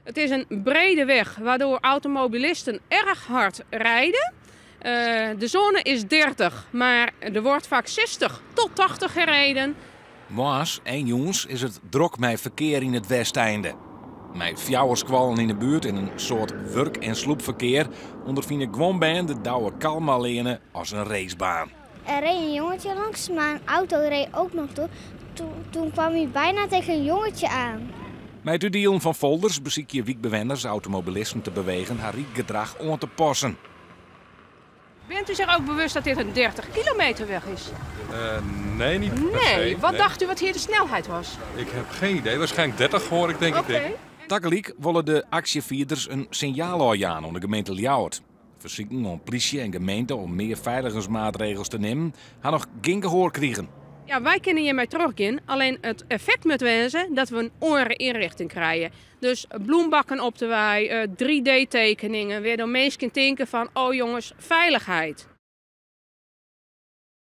It is in brede weg, waardoor automobilisten erg hard rijden. De zone is 30, maar er wordt vaak 60 tot 80 gereden. Moarns en jûns is it drok mei ferkear yn it Westeinde. Mei fjouwer skoallen yn de buert en in soad wurk en slûpferkear ûnderfine guon bern de Douwe Kalmaleane as in racebaan. Er reed een jongetje langs, maar een auto reed ook nog door. Toen kwam hij bijna tegen een jongetje aan. Mei it útdielen fan folders besykje wykbewenners automobilisten te bewegen har rydgedrach oan te passen. Bent u zich ook bewust dat dit een 30 kilometer weg is? Nee, niet per se. Nee, wat Nee. dacht u wat hier de snelheid was? Ik heb geen idee. Waarschijnlijk 30 hoor ik, denk ik. Oké. Tagelyk wolle de aksjefierders in sinjaal ôfjaan oan de gemeente Ljouwert. Fersiken oan plysje en gemeente om mear feiligensmaatregels te nimmen ha noch gjin gehoar krigen. Ja, wy kinne hjirmei trochgean, allinnich it effekt moat wêze dat we in oare ynrjochting krije. Dus bloembakken op de wei, 3D-tekeningen, wêrdoor minsken tinke fan, oh jonges, feilichheid.